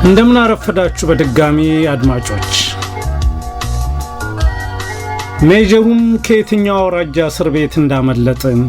እንደምን አረፈዳችሁ በድጋሚ አድማጮች። ሜጀሩም ከየትኛው አውራጃ እስር ቤት እንዳመለጥን፣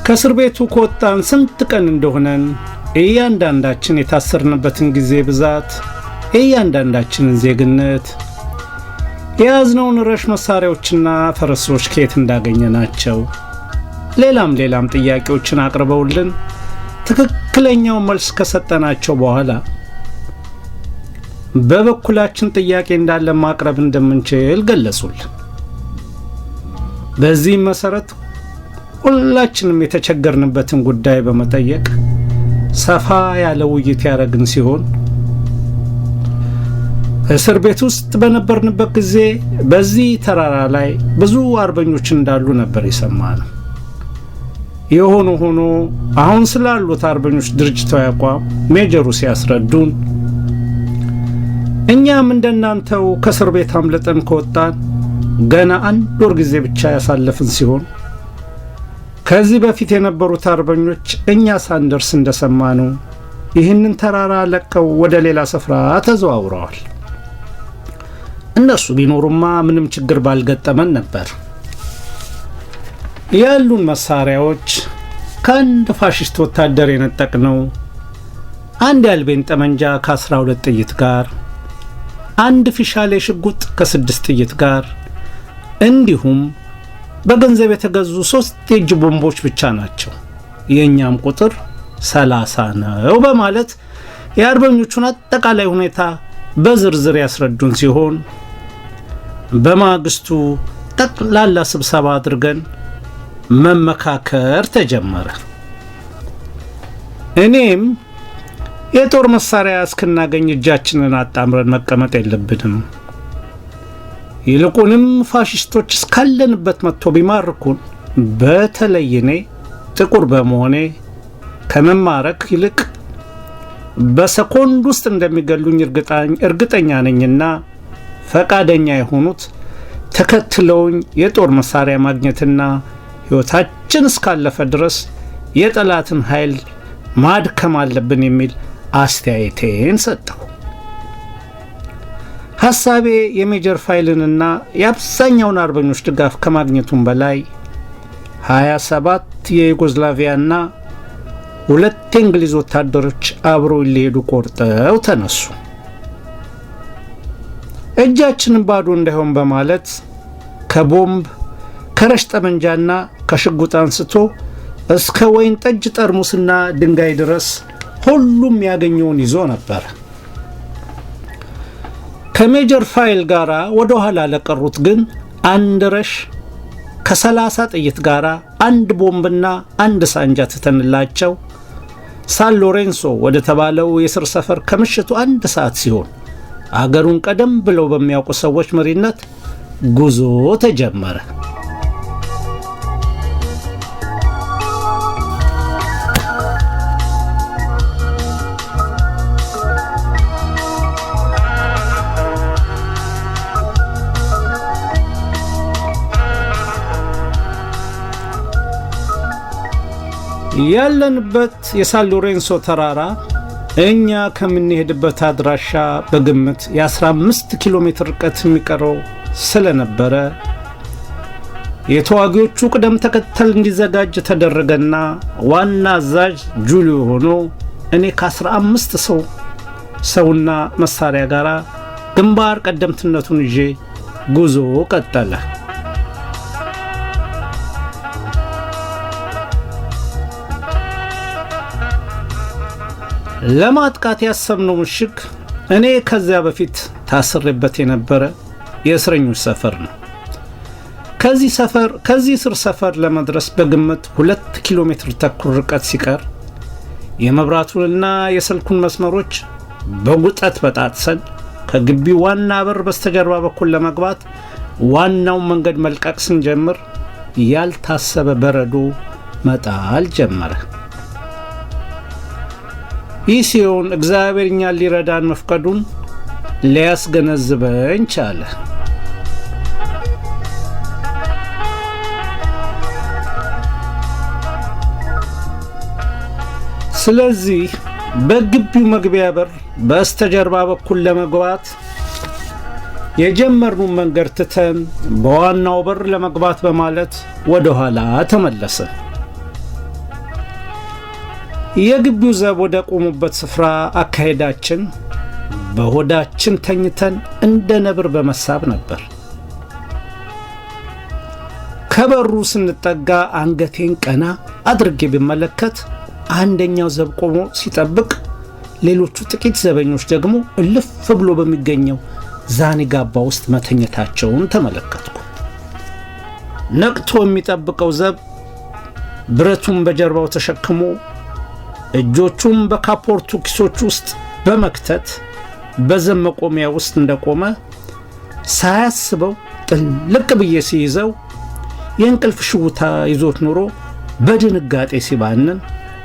ከእስር ቤቱ ከወጣን ስንት ቀን እንደሆነን፣ እያንዳንዳችን የታሰርንበትን ጊዜ ብዛት፣ የእያንዳንዳችንን ዜግነት፣ የያዝነውን ረሽ መሳሪያዎችና ፈረሶች ከየት እንዳገኘናቸው፣ ሌላም ሌላም ጥያቄዎችን አቅርበውልን ትክክለኛው መልስ ከሰጠናቸው በኋላ በበኩላችን ጥያቄ እንዳለ ማቅረብ እንደምንችል ገለጹልን። በዚህም መሰረት ሁላችንም የተቸገርንበትን ጉዳይ በመጠየቅ ሰፋ ያለ ውይይት ያደረግን ሲሆን፣ እስር ቤት ውስጥ በነበርንበት ጊዜ በዚህ ተራራ ላይ ብዙ አርበኞች እንዳሉ ነበር የሰማነው። የሆነ ሆኖ አሁን ስላሉት አርበኞች ድርጅታዊ አቋም ሜጀሩ ሲያስረዱን፣ እኛም እንደናንተው ከእስር ቤት አምልጠን ከወጣን ገና አንድ ወር ጊዜ ብቻ ያሳለፍን ሲሆን፣ ከዚህ በፊት የነበሩት አርበኞች እኛ ሳንደርስ እንደሰማነው ይህንን ተራራ ለቀው ወደ ሌላ ስፍራ ተዘዋውረዋል። እነሱ ቢኖሩማ ምንም ችግር ባልገጠመን ነበር። ያሉን መሳሪያዎች ከአንድ ፋሽስት ወታደር የነጠቅነው አንድ የአልቤን ጠመንጃ ከ12 ጥይት ጋር፣ አንድ ፊሻሌ ሽጉጥ ከ6 ጥይት ጋር፣ እንዲሁም በገንዘብ የተገዙ 3 የእጅ ቦምቦች ብቻ ናቸው። የእኛም ቁጥር 30 ነው በማለት የአርበኞቹን አጠቃላይ ሁኔታ በዝርዝር ያስረዱን ሲሆን፣ በማግስቱ ጠቅላላ ስብሰባ አድርገን መመካከር ተጀመረ። እኔም የጦር መሳሪያ እስክናገኝ እጃችንን አጣምረን መቀመጥ የለብንም፣ ይልቁንም ፋሽስቶች እስካለንበት መጥቶ ቢማርኩን፣ በተለይ እኔ ጥቁር በመሆኔ ከመማረክ ይልቅ በሰኮንድ ውስጥ እንደሚገሉኝ እርግጠኛ ነኝና ፈቃደኛ የሆኑት ተከትለውኝ የጦር መሳሪያ ማግኘትና ሕይወታችን እስካለፈ ድረስ የጠላትን ኃይል ማድከም አለብን የሚል አስተያየቴን ሰጠሁ። ሐሳቤ የሜጀር ፋይልንና የአብዛኛውን አርበኞች ድጋፍ ከማግኘቱም በላይ 27 የዩጎዝላቪያና 2 የእንግሊዝ ወታደሮች አብረው ሊሄዱ ቆርጠው ተነሱ። እጃችንን ባዶ እንዳይሆን በማለት ከቦምብ፣ ከረሽ ጠመንጃና ከሽጉጥ አንስቶ እስከ ወይን ጠጅ ጠርሙስና ድንጋይ ድረስ ሁሉም ያገኘውን ይዞ ነበር። ከሜጀር ፋይል ጋር ወደ ኋላ ለቀሩት ግን አንድ ረሽ ከ30 ጥይት ጋር፣ አንድ ቦምብና አንድ ሳንጃ ትተንላቸው ሳን ሎሬንሶ ወደ ተባለው የስር ሰፈር ከምሽቱ 1 ሰዓት ሲሆን አገሩን ቀደም ብለው በሚያውቁ ሰዎች መሪነት ጉዞ ተጀመረ። ያለንበት የሳን ሎሬንሶ ተራራ እኛ ከምንሄድበት አድራሻ በግምት የ15 ኪሎ ሜትር ርቀት የሚቀረው ስለነበረ የተዋጊዎቹ ቅደም ተከተል እንዲዘጋጅ ተደረገና ዋና አዛዥ ጁሊዮ ሆኖ እኔ ከ15 ሰውና መሳሪያ ጋር ግንባር ቀደምትነቱን ይዤ ጉዞ ቀጠለ። ለማጥቃት ያሰብነው ምሽግ እኔ ከዚያ በፊት ታስሬበት የነበረ የእስረኞች ሰፈር ነው። ከዚህ እስር ሰፈር ለመድረስ በግምት 2.5 ኪሎ ሜትር ርቀት ሲቀር የመብራቱንና የስልኩን መስመሮች በጉጠት በጣጥሰን ከግቢው ዋና በር በስተጀርባ በኩል ለመግባት ዋናውን መንገድ መልቀቅ ስንጀምር ያልታሰበ በረዶ መጣል ጀመረ። ይህ ሲሆን እግዚአብሔር እኛን ሊረዳን መፍቀዱን ሊያስገነዝበን ቻለ። ስለዚህ በግቢው መግቢያ በር በስተጀርባ በኩል ለመግባት የጀመርነውን መንገድ ትተን በዋናው በር ለመግባት በማለት ወደ ኋላ ተመለሰ። የግቢው ዘብ ወደ ቆሙበት ስፍራ አካሄዳችን በሆዳችን ተኝተን እንደ ነብር በመሳብ ነበር። ከበሩ ስንጠጋ አንገቴን ቀና አድርጌ ብመለከት አንደኛው ዘብ ቆሞ ሲጠብቅ፣ ሌሎቹ ጥቂት ዘበኞች ደግሞ እልፍ ብሎ በሚገኘው ዛኒጋባ ውስጥ መተኘታቸውን ተመለከትኩ። ነቅቶ የሚጠብቀው ዘብ ብረቱን በጀርባው ተሸክሞ እጆቹን በካፖርቱ ኪሶች ውስጥ በመክተት በዘብ መቆሚያ ውስጥ እንደቆመ ሳያስበው ጥልቅ ብዬ ሲይዘው የእንቅልፍ ሽውታ ይዞት ኑሮ በድንጋጤ ሲባንን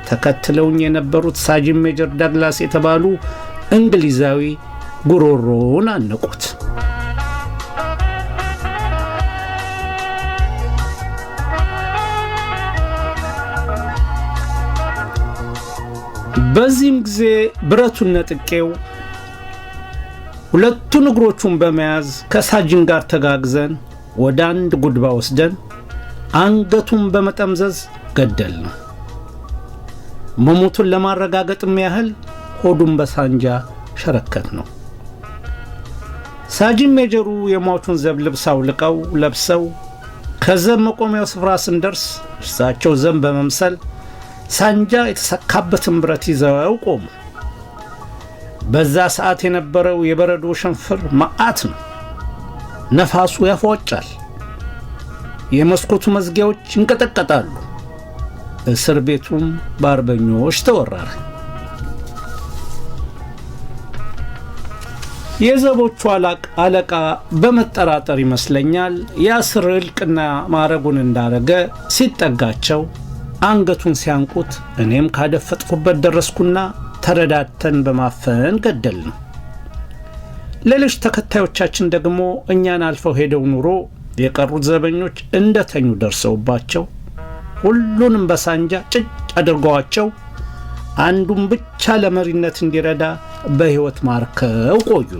ተከትለውኝ የነበሩት ሳጅን ሜጀር ዳግላስ የተባሉ እንግሊዛዊ ጉሮሮውን አነቁት። በዚህም ጊዜ ብረቱን ነጥቄው ሁለቱን እግሮቹን በመያዝ ከሳጅን ጋር ተጋግዘን ወደ አንድ ጉድባ ወስደን አንገቱን በመጠምዘዝ ገደል ነው። መሞቱን ለማረጋገጥም ያህል ሆዱን በሳንጃ ሸረከት ነው። ሳጅን ሜጀሩ የሟቹን ዘብ ልብስ አውልቀው ለብሰው ከዘብ መቆሚያው ስፍራ ስንደርስ እርሳቸው ዘብ በመምሰል ሳንጃ የተሰካበትን ብረት ይዘው ቆሙ። በዛ ሰዓት የነበረው የበረዶ ሸንፍር መዓት ነው። ነፋሱ ያፏጫል። የመስኮቱ መዝጊያዎች ይንቀጠቀጣሉ። እስር ቤቱም በአርበኞች ተወረረ። የዘቦቹ አለቃ በመጠራጠር ይመስለኛል የአስር እልቅና ማዕረጉን እንዳረገ ሲጠጋቸው አንገቱን ሲያንቁት እኔም ካደፈጥኩበት ደረስኩና ተረዳድተን በማፈን ገደል ነው። ሌሎች ተከታዮቻችን ደግሞ እኛን አልፈው ሄደው ኑሮ የቀሩት ዘበኞች እንደተኙ ደርሰውባቸው ሁሉንም በሳንጃ ጭጭ አድርገዋቸው አንዱን ብቻ ለመሪነት እንዲረዳ በሕይወት ማርከው ቆዩ።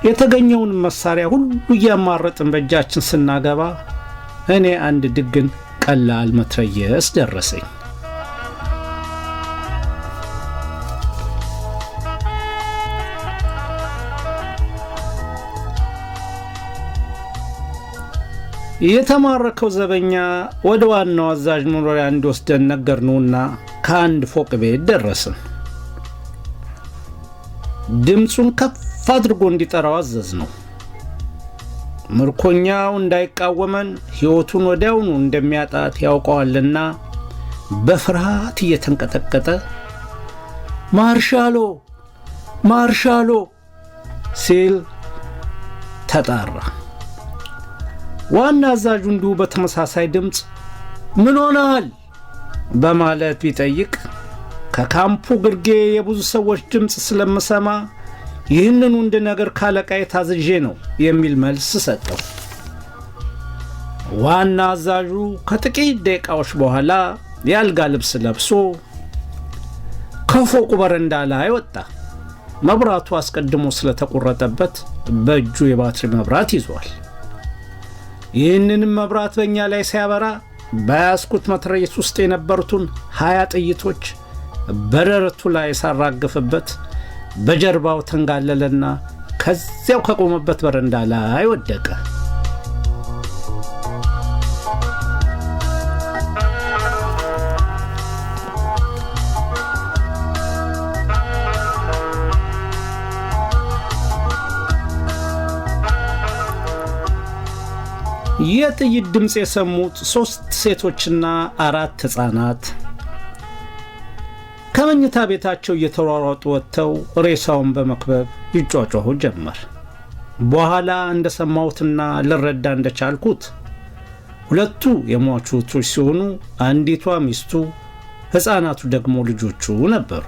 የተገኘውን መሳሪያ ሁሉ እያማረጥን በእጃችን ስናገባ እኔ አንድ ድግን ቀላል መትረየስ ደረሰኝ። የተማረከው ዘበኛ ወደ ዋናው አዛዥ መኖሪያ እንዲወስደን ነገርነውና ከአንድ ፎቅ ቤት ደረስን። ድምፁን ከፍ አድርጎ እንዲጠራው አዘዝነው። ምርኮኛው እንዳይቃወመን ሕይወቱን ወዲያውኑ እንደሚያጣት ያውቀዋልና በፍርሃት እየተንቀጠቀጠ ማርሻሎ ማርሻሎ ሲል ተጣራ። ዋና አዛዡ እንዲሁ በተመሳሳይ ድምፅ ምን ሆነሃል በማለት ቢጠይቅ ከካምፑ ግርጌ የብዙ ሰዎች ድምፅ ስለምሰማ ይህንኑ እንድነግር ካለቃዬ ታዝዤ ነው የሚል መልስ ሰጠው። ዋና አዛዡ ከጥቂት ደቂቃዎች በኋላ የአልጋ ልብስ ለብሶ ከፎቁ በረንዳ ላይ ወጣ። መብራቱ አስቀድሞ ስለተቆረጠበት በእጁ የባትሪ መብራት ይዟል። ይህንንም መብራት በእኛ ላይ ሲያበራ በያዝኩት መትረየስ ውስጥ የነበሩትን 20 ጥይቶች በደረቱ ላይ ሳራግፍበት በጀርባው ተንጋለለና ከዚያው ከቆመበት በረንዳ ላይ ወደቀ። የጥይት ድምፅ የሰሙት 3 ሴቶችና 4 ሕፃናት ከመኝታ ቤታቸው እየተሯሯጡ ወጥተው ሬሳውን በመክበብ ይጯጯሁ ጀመር። በኋላ እንደሰማሁትና ልረዳ እንደቻልኩት 2ቱ የሟቹ እህቶች ሲሆኑ አንዲቷ ሚስቱ፣ ሕፃናቱ ደግሞ ልጆቹ ነበሩ።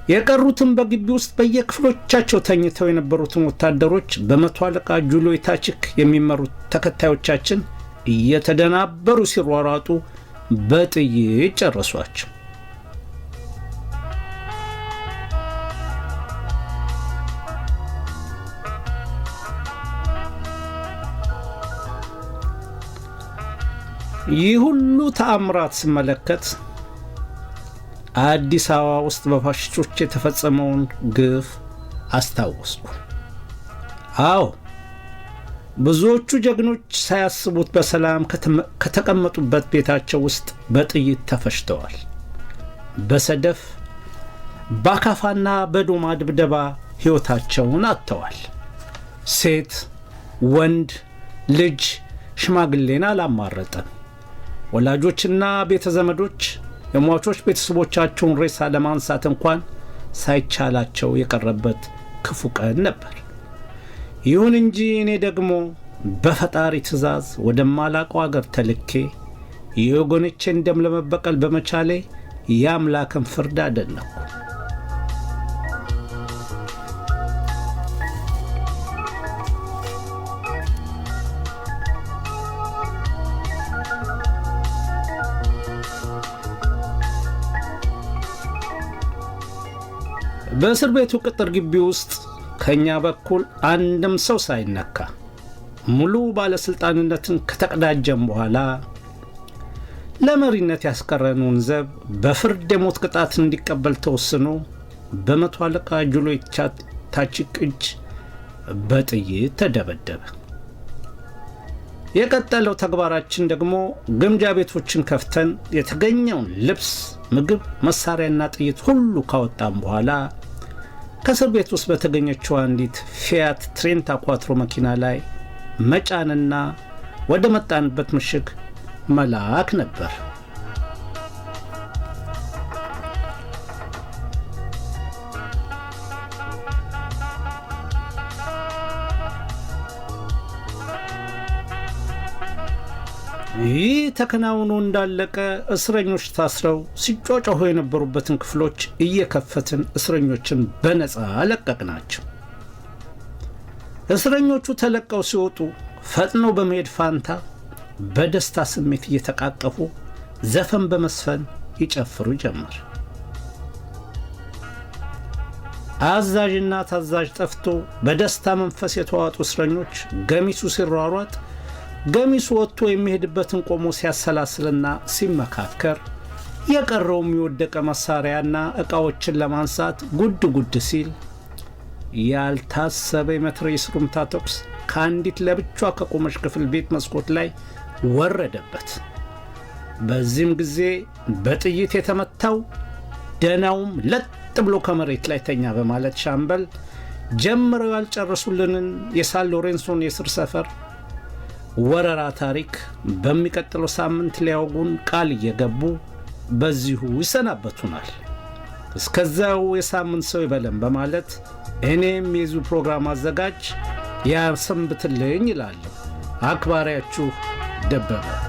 የቀሩትም በግቢ ውስጥ በየክፍሎቻቸው ተኝተው የነበሩትን ወታደሮች በመቶ አለቃ ጁልዮ ታችክ የሚመሩት ተከታዮቻችን እየተደናበሩ ሲሯሯጡ በጥይት ጨረሷቸው። ይህ ሁሉ ተአምራት ስመለከት አዲስ አበባ ውስጥ በፋሽስቶች የተፈጸመውን ግፍ አስታወስኩ። አዎ፣ ብዙዎቹ ጀግኖች ሳያስቡት በሰላም ከተቀመጡበት ቤታቸው ውስጥ በጥይት ተፈጅተዋል። በሰደፍ፣ በአካፋና በዶማ ድብደባ ሕይወታቸውን አጥተዋል። ሴት፣ ወንድ፣ ልጅ፣ ሽማግሌን አላማረጠም። ወላጆችና ቤተ ዘመዶች የሟቾች ቤተሰቦቻቸውን ሬሳ ለማንሳት እንኳን ሳይቻላቸው የቀረበት ክፉ ቀን ነበር። ይሁን እንጂ እኔ ደግሞ በፈጣሪ ትእዛዝ ወደማላቀው አገር ተልኬ የወገኖቼን ደም ለመበቀል በመቻሌ የአምላክን ፍርድ አደነቅኩ። በእስር ቤቱ ቅጥር ግቢ ውስጥ ከኛ በኩል አንድም ሰው ሳይነካ ሙሉ ባለስልጣንነትን ከተቀዳጀም በኋላ ለመሪነት ያስቀረነውን ዘብ በፍርድ የሞት ቅጣት እንዲቀበል ተወስኖ በመቶ አለቃ ጁሎ ታቺክ እጅ በጥይት ተደበደበ። የቀጠለው ተግባራችን ደግሞ ግምጃ ቤቶችን ከፍተን የተገኘውን ልብስ፣ ምግብ፣ መሳሪያና ጥይት ሁሉ ካወጣም በኋላ ከእስር ቤት ውስጥ በተገኘችው አንዲት ፊያት ትሬንታ ኳትሮ መኪና ላይ መጫንና ወደ መጣንበት ምሽግ መላክ ነበር። ይህ ተከናውኖ እንዳለቀ እስረኞች ታስረው ሲጯጯሁ የነበሩበትን ክፍሎች እየከፈትን እስረኞችን በነፃ ለቀቅናቸው። እስረኞቹ ተለቀው ሲወጡ ፈጥነው በመሄድ ፋንታ በደስታ ስሜት እየተቃቀፉ ዘፈን በመስፈን ይጨፍሩ ጀመር። አዛዥና ታዛዥ ጠፍቶ በደስታ መንፈስ የተዋጡ እስረኞች ገሚሱ ሲሯሯጥ፣ ገሚሱ ወጥቶ የሚሄድበትን ቆሞ ሲያሰላስልና ሲመካከር፣ የቀረውም የወደቀ መሳሪያና ዕቃዎችን ለማንሳት ጉድ ጉድ ሲል ያልታሰበ የመትረየስ ሩምታ ተኩስ ከአንዲት ለብቻዋ ከቆመች ክፍል ቤት መስኮት ላይ ወረደበት። በዚህም ጊዜ በጥይት የተመታው ደናውም ለጥ ብሎ ከመሬት ላይ ተኛ በማለት ሻምበል ጀምረው ያልጨረሱልንን የሳን ሎሬንሶን የእስር ሰፈር ወረራ ታሪክ በሚቀጥለው ሳምንት ሊያወጉን ቃል እየገቡ በዚሁ ይሰናበቱናል። እስከዚያው የሳምንት ሰው ይበለን በማለት እኔም የዚሁ ፕሮግራም አዘጋጅ ያሰንብትልኝ ይላለሁ። አክባሪያችሁ ደበበ።